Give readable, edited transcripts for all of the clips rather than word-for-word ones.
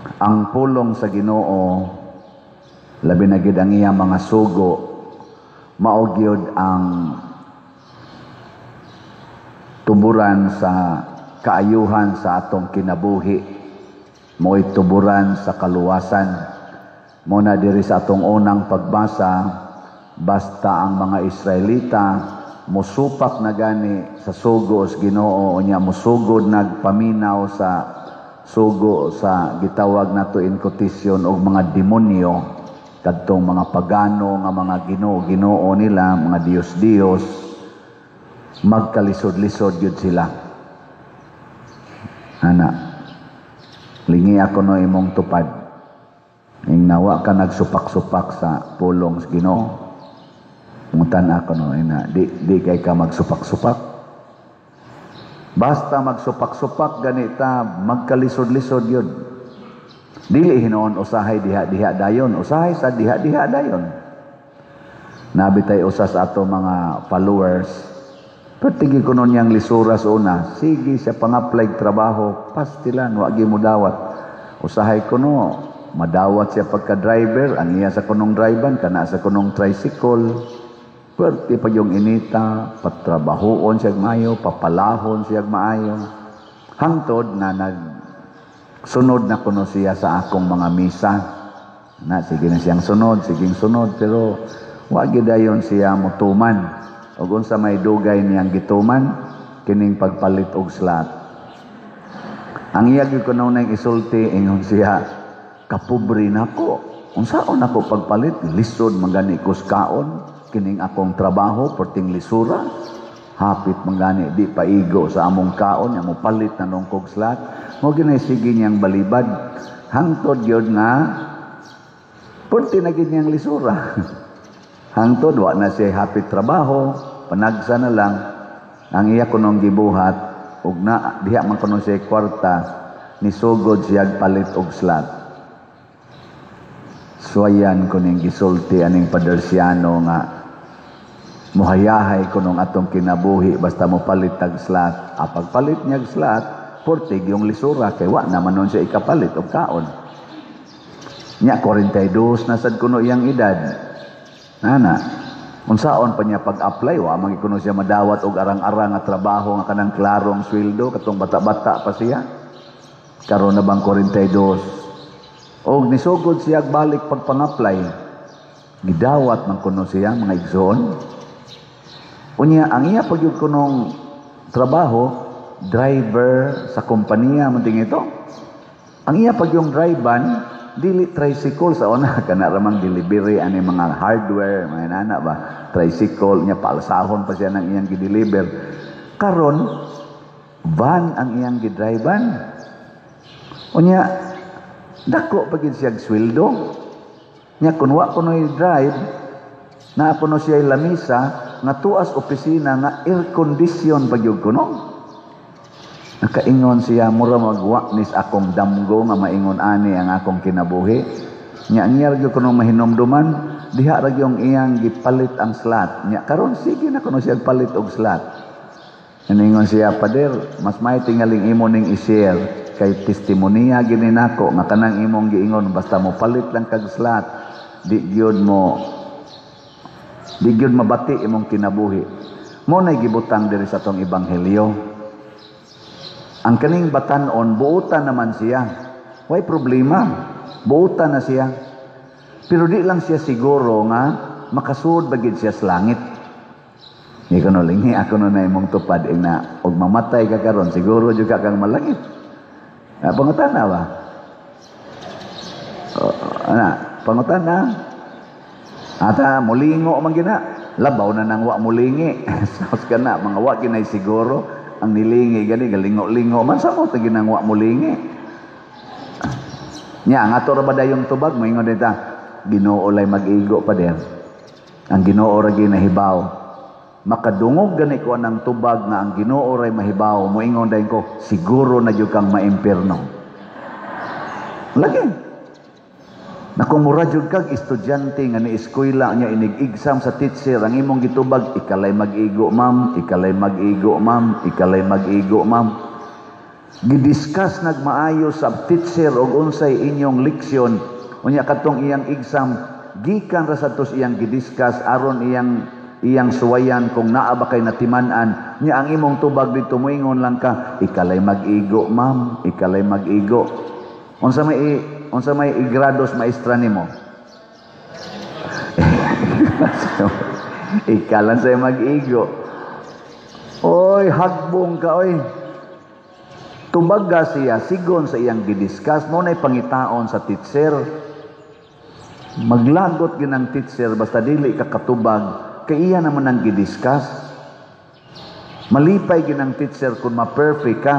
Ang pulong sa Ginoo, labi na gid ang iyang mga sugo, mao gyud ang tuburan sa kaayuhan sa atong kinabuhi, mo'y tuburan sa kaluwasan. Mo na diri sa atong unang pagbasa, basta ang mga Israelita musupak na gani sa sugo sa Ginoo, unya musugod nagpaminaw sa sugo sa gitawag nato in quotation og mga demonyo, kadtong mga pagano nga mga Ginoo-Ginoo nila, mga Diyos-Diyos, magkalisod-lisod gyud sila. Ana, lingi ako no imong tupad. Ing nawa ka nagsupak-supak sa pulong sa Ginoo. Pangutan ako no, ina, di kay ka magsupak-supak. Basta magsupak-supak ganita, magkalisod-lisod yun. Dili hinuon usahay diha-diha dayon, usahay sa diha-diha dayon. Nabitay usa sa ato mga followers. Pero tige kuno niyang lisura sa una, sige siya pang-apply trabaho, pastilan, wa mo dawat. Usahay kuno, madawat siya pagka-driver, ang iya sa kunong driver, kana sa kunong tricycle. Perti pa yung inita, patrabahoon siya maayo, papalahon siya maayo. Hangtod na nagsunod na kuno siya sa akong mga misa. Na, sige na siyang sunod, sige sunod, pero wa dayon siya mutuman. Ug unsa may dugay niyang gituman, kining pagpalit og slot. Ang iya gyud kuno nang isulti, ingon siya, "Kapobre nako. Unsaon nako pagpalit? Lisod man gani kos kaon, kining akong trabaho perting lisura. Hapit man gani di paigo sa among kaon, nya mo palit na nung kog slot." Mo ginay sige niyang balibad. Hangtod gyud nga perti na gyud niyang lisura. Hangtod wa na siya hapit trabaho, panagsa na lang. Ang iya kunong gibuhat ug na diha man kuno siya kwarta, nisugod siya palit og slot. Suwayan ko ning gisulti aning Padersiano nga muhayahay kunong atong kinabuhi basta mo palit tag slot. A pagpalit niya slot, portig yung lisura kay wa naman nun siya ikapalit og kaon. Nya 42 na sad kuno iyang edad. Nana, unsaon pa niya pag-apply, wa man kuno siya madawat og arang-arang nga trabaho nga kanang klarong sweldo, katong bata-bata pa siya. Karon na bang 42? Og nisugod siya balik pagpang-apply, gidawat man kuno siya, mga igsoon. Unya ang iya pagyud kunong trabaho, driver sa kompanya man ting ito. Ang iya pagyong drive-an, dili tricycle sa una, kana ramang delivery ani mga hardware, mga nana ba, tricycle niya, paalsahon pa siya ng iyang gi-deliver. Karon van ang iyang gi-drive-an. Unya dako pa gid siya sweldo. Nya kun wa kuno drive, naa kuno siya lamisa nga tuas opisina nga air condition pa gyud kuno. Nakaingon siya, "Mura magwa nis akong damgo nga maingon ani ang akong kinabuhi." Nya ang iya gyud kuno mahinumduman, diha ra gyud iyang gipalit ang slot. Nya karon sige na kuno siya palit og slot. Ningon siya, "Pader, mas may tingaling imo ning i-share kay testimonya gini nako nga kanang imong giingon basta mo palit lang kag slot, di gyud mabati imong kinabuhi." Mo nay gibutang diri sa atong ebanghelyo. Ang kaning batanon, buutan naman siya. Way problema. Buutan na siya. Pero di lang siya siguro nga makasuod ba gid siya sa langit. Hindi ko no, lingi ako no na imong tupad ing na og mamatay ka karon, siguro jud ka kang malangit. Ah, pangutana ba? Oh, ana, pangutana. Ata mulingo man gina. Labaw na nang wa mulingi. Sos ka na, mga wa ginay siguro ang nilingi gani galingo-lingo man sa mo ginang wa mulingi. Nya ang ato ra ba dayong tubag, moingon dita, Ginoo lay mag-igo pa din. Ang Ginoo ra ginahibaw. Makadungog gani ko anang tubag nga ang Ginoo ray mahibaw, moingon dayon ko, siguro na jud kang maimpierno. Lagi. Na kung mura jud kag estudyante nga ni eskwela niya inig-exam sa teacher, ang imong gitubag, "Ikalay mag-igo, ma'am, ikalay mag-igo, ma'am, ikalay mag-igo, ma'am." Gidiscuss nagmaayo sa teacher og unsay inyong leksyon. Unya katong iyang exam, gikan ra sad to sa iyang gidiscuss aron iyang iyang suwayan kung naa ba kay natiman-an niya. Ang imong tubag dito, moingon lang ka, "Ikalay mag-igo, ma'am, ikalay mag-igo." Unsa may igrados maestra nimo? Ikalan say mag-igo. Oy, hagbong ka, oy. Tubaga siya sigon sa iyang gidiscuss. Mo nay pangitaon sa teacher. Maglagot ginang teacher basta dili ka katubag kay iya naman ang gidiscuss. Malipay ginang teacher kung ma-perfect ka.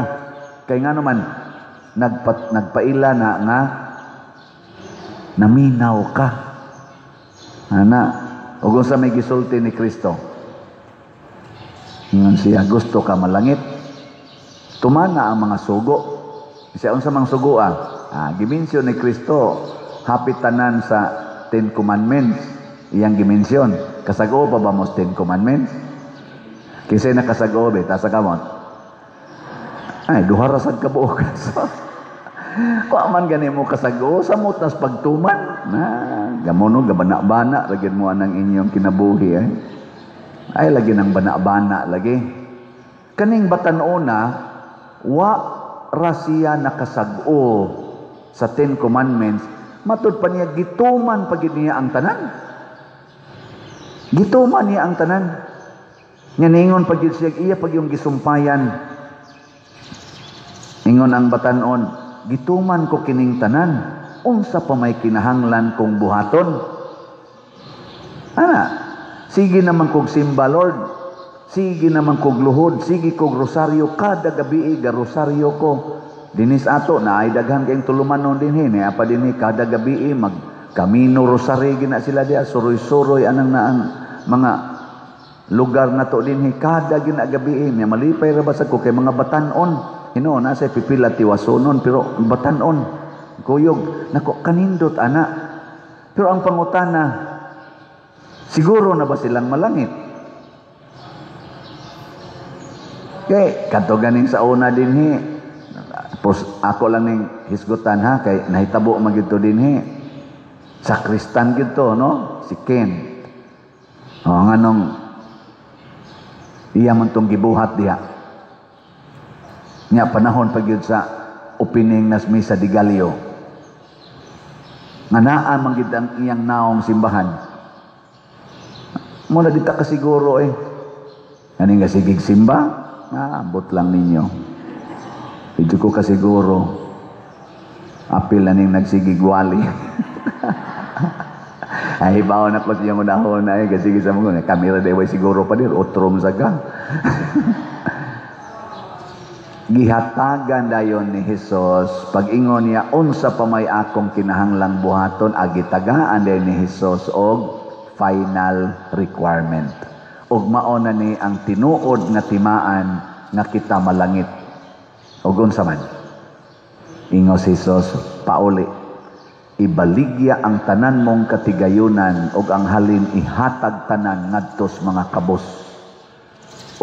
Kay nga naman nagpaila na nga naminaw ka. Ana, ug unsa may gisulti ni Kristo? Ingon siya, "Gusto ka malangit? Tumana ang mga sugo." Siya, unsa mang sugo ah? Ah, gimensyon ni Kristo hapit tanan sa Ten Commandments. Iyang gimensyon. Kasago pa ba mo sa Ten Commandments? Kinsay nakasago be, tasa kamot. Ay, duha ra sad ka buok. Wa man gani mo kasago sa mutas pagtuman. Na, gamono gabana-bana ra gyud mo anang inyong kinabuhi eh. Ay lagi nang bana-bana lagi. Kaning batan-ona, wa ra siya nakasag-o sa Ten Commandments. Matud pa niya, gituman pa gyud niya ang tanan. Gituman niya ang tanan. Nga ningon pa gyud siya, iya pa yung gisumpayan. Ingon ang batanon, "Gituman ko kining tanan. Unsa pa may kinahanglan kong buhaton? Ana, sige naman kog simba, Lord. Sige naman kog luhod, sige kog rosaryo kada gabi, ga rosaryo ko." Dinis ato na ay daghan kayong tulumanon dinhi, niya pa dinhi kada gabi mag kamino rosaryo gina sila diya, suroy-suroy anang naang mga lugar na to dinhi kada gina gabi. Nya malipay ra ba ko kay mga batan-on. Hinuon na sa pipila tiwasonon pero batan-on. Kuyog nako kanindot ana. Pero ang pangutana, siguro na ba silang malangit? Kay kadto ganing sa una dinhi, pos ako lang ning hisgutan ha, kay nahitabo man gyud to dinhi. Sakristan gyud to, no? Si Ken. O nganong iya man tong gibuhat diha. Nya panahon pa gyud sa opening nas misa di Galio. Nga naa man gyud ang iyang naong simbahan. Muna dita ka siguro eh. Kaning nga sigig simba, naabot lang ninyo. Medyo ko kasiguro apil na ning nagsigig wali. Ay baon na ko siyang unahon ay kasi sa mga kamera day siguro pa dir otrom sa ka. Gihatagan dayon ni Hesus pag-ingon niya, "Unsa pa may akong kinahanglang buhaton?" Agitagaan dayon ni Hesus og final requirement. Og mao na ni ang tinuod nga timaan nga kita malangit. Og unsa man? Ingon si Hesus, "Pauli, ibaligya ang tanan mong katigayunan og ang halin ihatag tanan ngadto sa mga kabos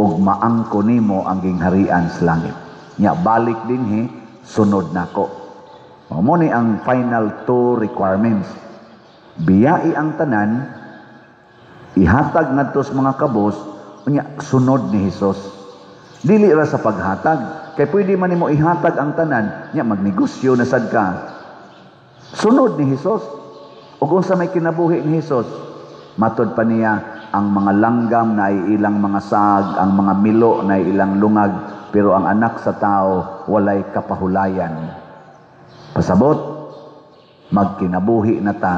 og maangko nimo ang gingharian sa langit. Nya balik dinhi, sunod nako." O, mo ni ang final two requirements. Biyai ang tanan, ihatag ngadto sa mga kabos, unya sunod ni Hesus. Dili ra sa paghatag, kay pwede man nimo ihatag ang tanan, nya magnegosyo na sad ka. Sunod ni Hesus. Ug unsa may kinabuhi ni Hesus? Matod pa niya, ang mga langgam na ilang mga sag, ang mga milo na ilang lungag, pero ang anak sa tao walay kapahulayan. Pasabot, magkinabuhi na ta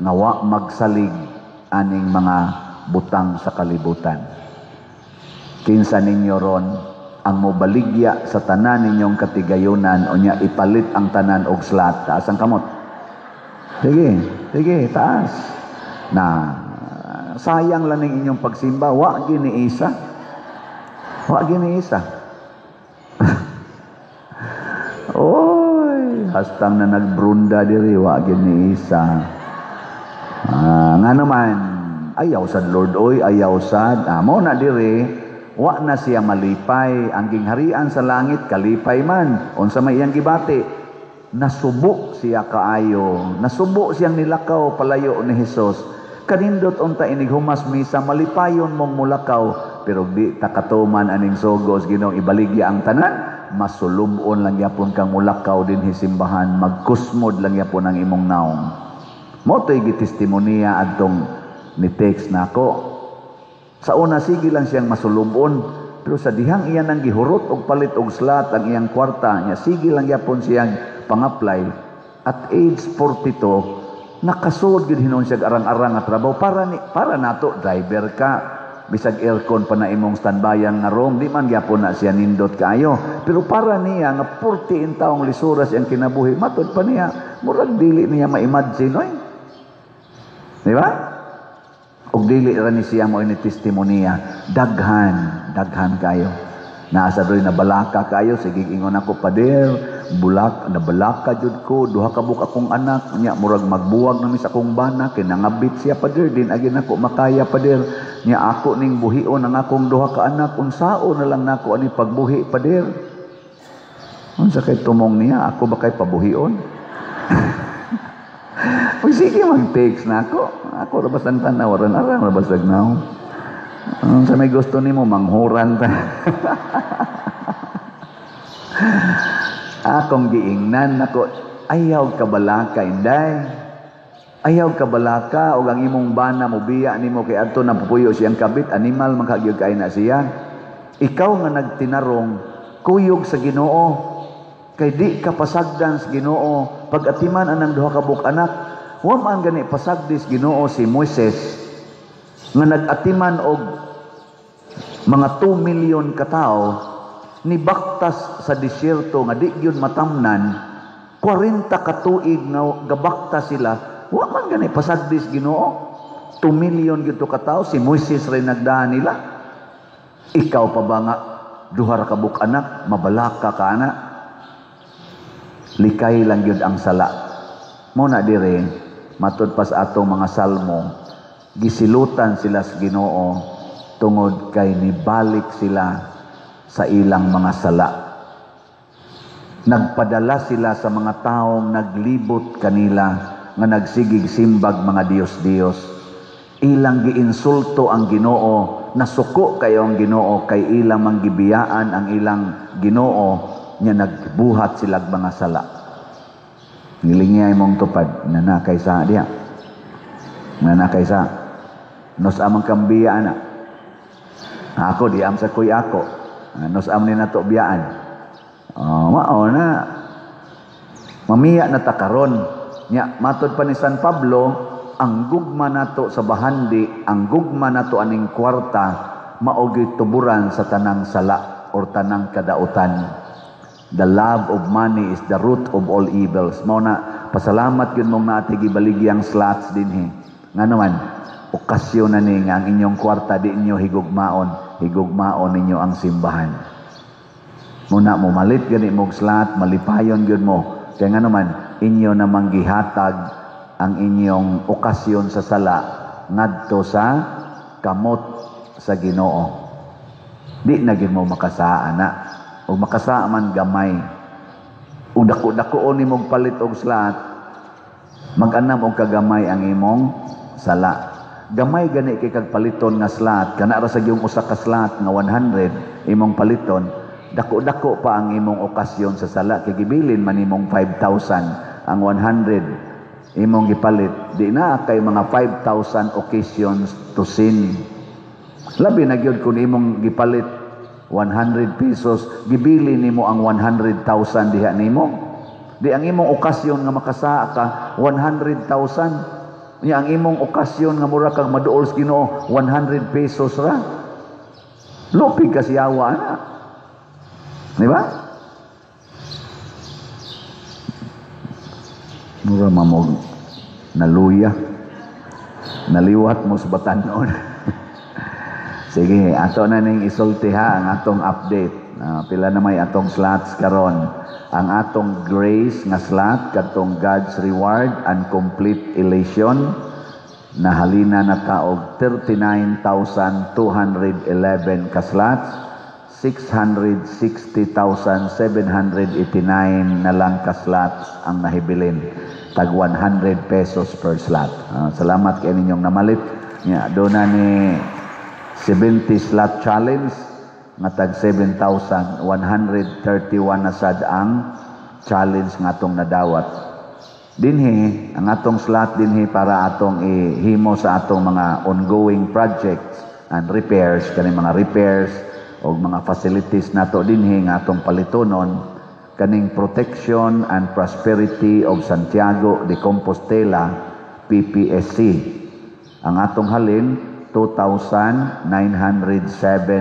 nga wa magsalig aning mga butang sa kalibutan. Kinsa ninyo ron ang mobaligya sa tanan ninyong katigayunan o nya ipalit ang tanan og slat? Taas ang kamot. Sige, sige, taas. Na sayang lang ning inyong pagsimba, wa gini isa. Wa gini isa. Oy, hastang na nagbrunda diri wa gini isa. Ah, nga naman ayaw sad Lord oy, ayaw sad. Ah, mo na diri Wa na siya malipay. Ang gingharian sa langit kalipay man. Unsa may iyang gibati? Nasubo siya kaayo. Nasubo siyang nilakaw palayo ni Hesus. Kanindot unta inig humas misa, malipayon mong mulakaw, pero di ta katuman aning sugos Ginoo, ibaligya ang tanan, masulubon lang yapon kang mulakaw dinhi simbahan, magkusmod lang yapon ang imong naong. Mao to'y gitestimonya adtong ni text nako. Sa una, sige lang siyang masulubon, pero sa dihang iyan ang gihurot og palit og slot ang iyang kwarta niya, sige lang yapon siyang pang-apply. At age 42, nakasuod gyud hinuon siya arang-arang nga trabaho. Para nato, driver ka, bisag aircon pa na imong standbyan nga room, di man gyapon na siya nindot kaayo, pero para niya nga 40 taong lisura siyang kinabuhi, matud pa niya murag dili niya ma-imagine, oy, di ba? Og dili ra ni siya mo ini testimonya, daghan daghan kayo. Naa sa doy na balaka kayo, sige ingon ako, "Pader, bulak na balaka jud ko, duha ka buok akong anak nya, murag magbuwag na mi sa akong bana kay nangabit siya, pader, din agin ako makaya, pader. Nya ako ning buhion ang akong duha ka anak, unsao na lang nako ani pagbuhi, pader?" Unsa kay tumong niya? Ako ba kay pabuhion? Uy, sige, mag-text na ako. Ako ra basang tanaw, arang ra basag naw. Sa may gusto nimo manghuran ta. Akong giingnan nako, ayaw kabalaka, inday. Ayaw kabalaka og ang imong bana mobiya nimo kay adto na pupuyo siyang kabit, animal man kagyud kay na siya. Ikaw nga nagtinarong, kuyog sa Ginoo kay di ka pasagdan sa Ginoo pag-atiman anang duha ka buok anak. Wa man gani pasagdi sa Ginoo si Moises nga nag-atiman og mga 2 million katao, nibaktas sa disyerto nga di gyud matamnan, 40 ka tuig nga gabaktas sila, wa man gani pasagdi sa Ginoo. 2 million gyud to katao, si Moises ray nagdaan nila. Ikaw pa ba nga duha ra ka buok anak, mabalaka ka ana? Likay lang gyud ang sala. Mo na dire, matud pa sa atong mga salmo, gisilutan sila sa Ginoo tungod kay nibalik sila sa ilang mga sala. Nagpadala sila sa mga taong naglibot kanila nga nagsigig simbag mga Diyos-Diyos. Ilang giinsulto ang Ginoo, nasuko kayo ang Ginoo kay ilang manggibiyaan ang ilang Ginoo, nya nagbuhat silag mga sala. Nilingiyay mong tupad, nanakay sa diya. Nanakay sa nos amang kambiya ana. Ako di am sa kuy ako. Nos am ni nato biyaan. Oh, mao na. Mamiya na takaron. Nya matod pa ni San Pablo, ang gugma nato sa bahandi, ang gugma nato aning kwarta, mao gyud tuburan sa tanang sala or tanang kadautan. The love of money is the root of all evils. Mao na pasalamat gyud mong naati gibaligyang slots dinhi. Ngano man, okasyon na ni nga ang inyong kwarta di inyo higugmaon, higugmaon ninyo ang simbahan. Muna mo malit gani mog slot, malipayon gyud mo. Kay ngano man, inyo namang gihatag ang inyong okasyon sa sala ngadto sa kamot sa Ginoo. Di na gyud mo makasaa na. O makasaa man gamay. O dako-dako ni mong palit og slot, mag-anam og kagamay ang imong sala. Gamay gani kay kag paliton nga slot, kana ra sa gyung usa ka slot nga 100 imong paliton, dako-dako pa ang imong okasyon sa sala kay gibilin man imong 5,000 ang 100 imong gipalit, di na kay mga 5,000 occasions to sin. Labi na gyud kun imong gipalit 100 pesos, gibili nimo ang 100,000 diha nimo. Di ang imong okasyon nga makasaa ka 100,000. Nya ang imong okasyon nga mura kang maduol sa Ginoo 100 pesos ra. Lupig ka siyawa na. Di ba? Mura mamog naluya. Naliwat mo sa batanon. Sige, ato na ning isulti ha ang atong update. Pila na may atong slots karon. Ang atong grace nga slot kadtong God's reward and complete elation Nahalina na ta og 39,211 ka slots, 660,789 na lang ka slots ang nahibilin, tag 100 pesos per slot. Salamat kay ninyong namalit. Nya do na ni 70 slot challenge nga tag 7,131 na sad ang challenge nga atong nadawat dinhi. Ang atong slot dinhi para atong ihimo sa atong mga ongoing projects and repairs, kani mga repairs o mga facilities nato dinhi nga atong palitonon, kaning Protection and Prosperity of Santiago de Compostela, PPSC. Ang atong halin 2,907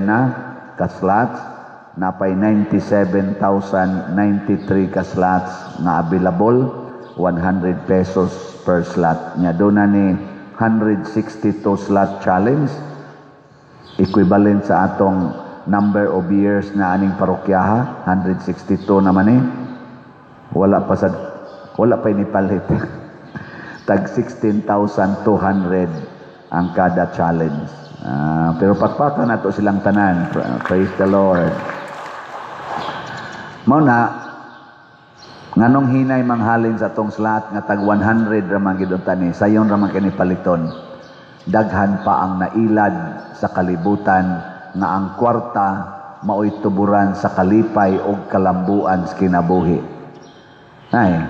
na ka-slots, napay 97,093 ka slots nga available, 100 pesos per slot. Nya do na ni 162 slot challenge, equivalent sa atong number of years na aning parokyaha, 162 naman eh. Wala pa sa wala pa ni palit. Tag 16,200 ang kada challenge. Pero pakpakan nato silang tanan. Praise the Lord. Mao na nganong hinay manghalin sa atong slot nga tag 100 ra man gid unta ni, sayon ra man kini paliton. Daghan pa ang nailad sa kalibutan nga ang kwarta maoy tuburan sa kalipay og kalambuan sa kinabuhi. Ay,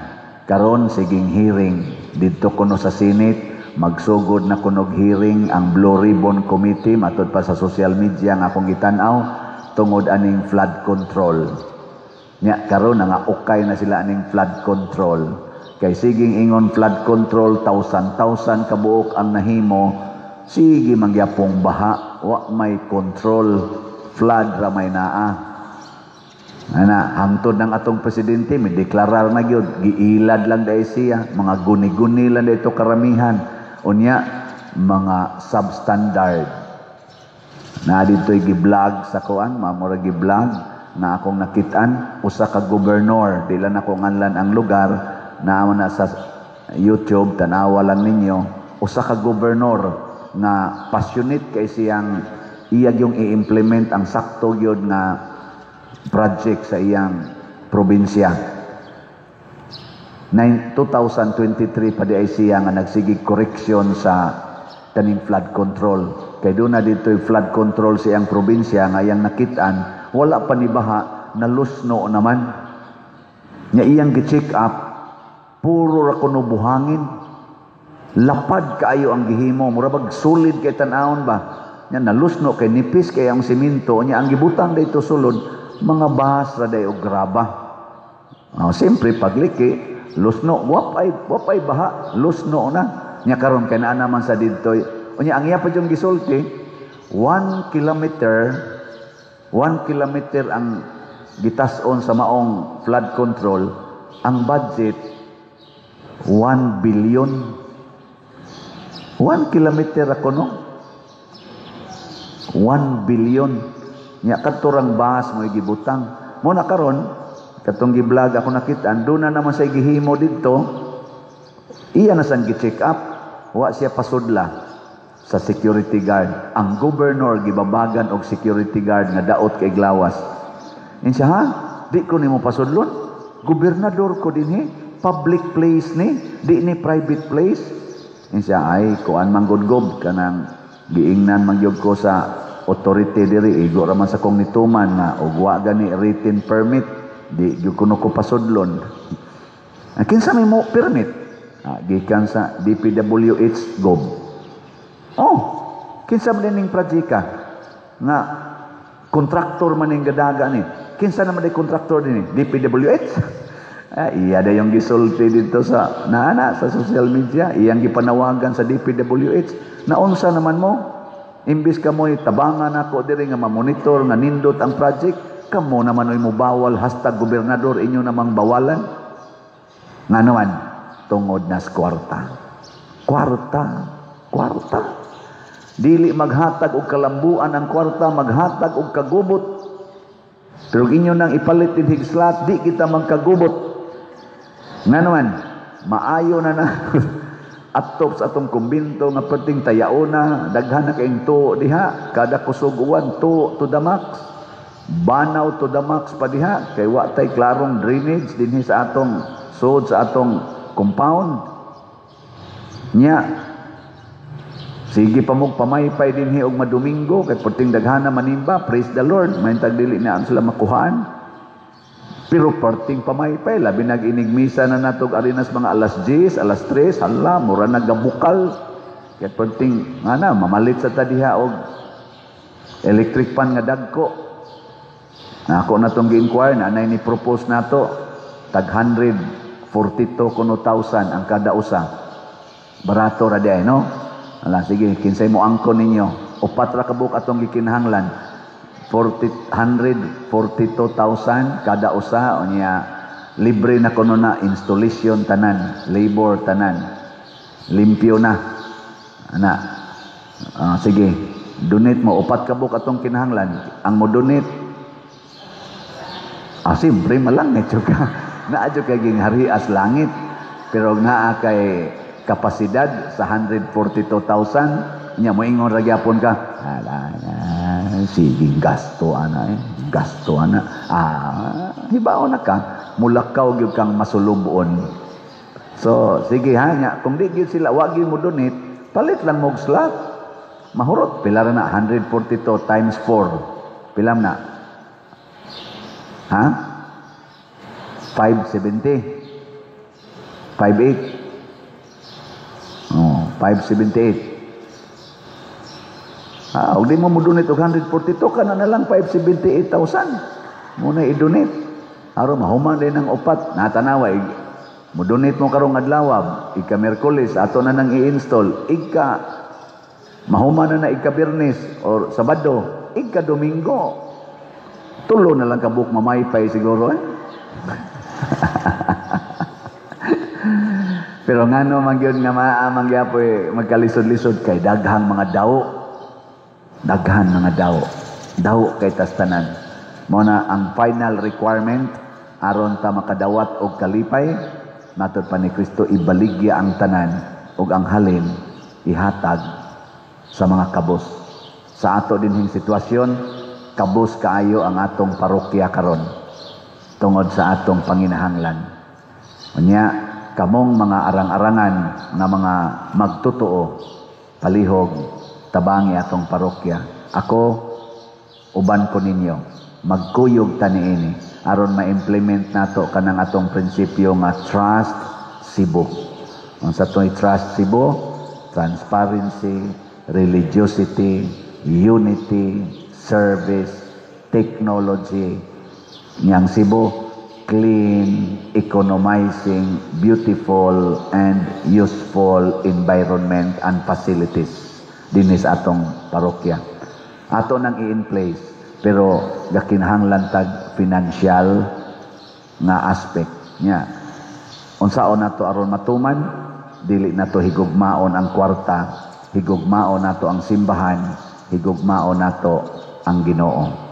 karon siging hearing didto kuno sa Senate, magsugod na kunog hearing ang Blue Ribbon Committee, matud pa sa social media nga akong gitan-aw, tungod aning flood control. Nya karon nga ukay na sila aning flood control. Kay siging ingon flood control, thousand thousand kabuok ang nahimo, sige mangyapong baha, wa may control, flood ra may naa. Ana, hangtod ng atong presidente, may deklarar na gyud, giilad lang dahil siya, mga guni-guni lang dito karamihan. Unya, mga substandard. Na dito'y gi-vlog sa kuan, mamura gi-vlog na akong nakitaan, usa ka gobernador, di lang ako nganlan ang lugar, naa na sa YouTube, tanawa lang ninyo, usa ka gobernador nga passionate kay siyang iyag yung i-implement ang sakto gyud nga project sa iyang probinsya. 2023 pa di ay siya nga nagsigig correction sa kaning flood control. Kay doon na dito yung flood control sa iyang probinsya nga iyang nakitaan, wala pa ni baha, nalusno naman. Nya iyang gi-check up, puro ra kuno buhangin. Lapad kaayo ang gihimo, mura bag solid kay tan-awon ba. Nya nalusno kay nipis kay ang simento, nya ang gibutang dito sulod, mga bahas ra day og graba. Oh, siyempre pagliki, lusno, wapay baha, lusno na. Nya karon kay naa naman sa didto. Unya ang iya pa yung gisulti, 1 kilometer, 1 kilometer ang gitas-on sa maong flood control, ang budget 1 billion. 1 kilometer ako no? 1 billion. Nya kadto rang bahas mo gibutang. Mo na karon katong gi-vlog ako nakitaan, doon na naman sa gihimo didto. Iya na sang gi-check up, wa siya pasudla sa security guard. Ang governor gibabagan og security guard nga daot kay glawas. Insa ha? Di ko nimo pasudlon. Gobernador ko dinhi, public place ni, di ni private place. Insa ay kuan man gud gob, kanang giingnan man gyud ko sa authority diri, igo ra man sa kong nituman nga og wa gani written permit, di gyud kuno ko pasudlon. Ah, kinsa may mo permit? Ah, gikan sa DPWH Gob. Oh, kinsa man ning projecta nga kontraktor man ning gadaga ni? Kinsa naman di kontraktor dinhi? DPWH? Ah, iya da yung gisulti dito sa naana sa social media, iyang gipanawagan sa DPWH. Naunsa naman mo? Imbis ka mo'y tabangan ako diri nga mamonitor nga nindot ang project, kamo naman oy mobawal, #gobernador inyo namang bawalan. Nga naman, tungod nas kwarta. Kwarta, kwarta. Dili maghatag og kalambuan ang kwarta, maghatag og kagubot. Pero inyo nang ipalit din higslat, di kita magkagubot. Nga naman, maayo na na. Atop sa atong kumbinto nga perting tayaona, daghan na kaayong tuo diha, kada kusog uwan, tuo to the max. Banaw to the max pa diha kay wa tay klarong drainage dinhi sa atong sud sa atong compound. Nya sige pa mo pamaypay dinhi og madomingo kay perting daghana manimba, praise the Lord, mahintag dili na sila makuhaan. Pero perting pamaypay, labi nag inigmisa na natog arinas mga alas 10, alas 3, hala, mura nagabukal. Kaya perting, nga na, mamalit sa ta diha og electric fan nga dagko. Na ako na tong gi-inquire, na anay ni propose nato, tag 142 kuno thousand ang kada usa. Barato ra di ay, no? Ala, sige, kinsay mo angkon ninyo. Upat ra ka buok atong gikinahanglan. 40, 142,000 kada usa, unya libre na kuno na installation tanan, labor tanan. Limpyo na. Ana. Ah, sige, donate mo, upat ka buok atong kinahanglan. Ang mo donate, ah, siyempre malangit jud ka. Naa jud kay gingharias langit. Pero naa kay kapasidad sa 142,000, nya moingon ra gyapon ka. Ala, sige, gasto ana eh. Gasto ana. Ah, hibaon na ka, mulakaw gyud kang masulubon. So, sige ha, nya, kung di gyud sila, wa gyud mo donate, palit lang mo og slot. Mahurot, pila ra na 142 times 4. Pila na? Ha? 570. 58. Oh, 578. Ah, og di mo mo-donate og 142 kana na lang 578,000. Muna i-donate. Aron mahuman din ang upat, natanawa mo donate mo karong adlaw, ika Miyerkules ato na nang i-install, ika mahuman na na ika Biyernes or Sabado, ika Domingo. Tulo na lang kabuok mamaypay siguro eh. Pero ngano man gyud nga maa man gyapoy magkalisod-lisod kay daghang mga dawo. Daghan mga dawo. Dawo kay tas tanan. Mao na ang final requirement aron ta makadawat og kalipay, matud pa ni Kristo, ibaligya ang tanan ug ang halin ihatag sa mga kabos. Sa ato dinhing sitwasyon, kabos kaayo ang atong parokya karon tungod sa atong panginahanglan. Unya, kamong mga arang-arangan nga mga magtotoo, palihog tabangi atong parokya. Ako, uban ko ninyo, magkuyog ta niini aron ma-implement nato kanang atong prinsipyo nga Trust Cebu. Unsa to'y Trust Cebu? Transparency, religiosity, unity, service, technology. Niyang Cebu, clean, economizing, beautiful, and useful environment and facilities dinhi sa atong parokya. Ato nang i-in place, pero gakinahanglan tag financial nga aspect niya. Unsaon nato aron matuman, dili nato higugmaon ang kwarta, higugmaon nato ang simbahan, higugmaon nato ang Ginoo.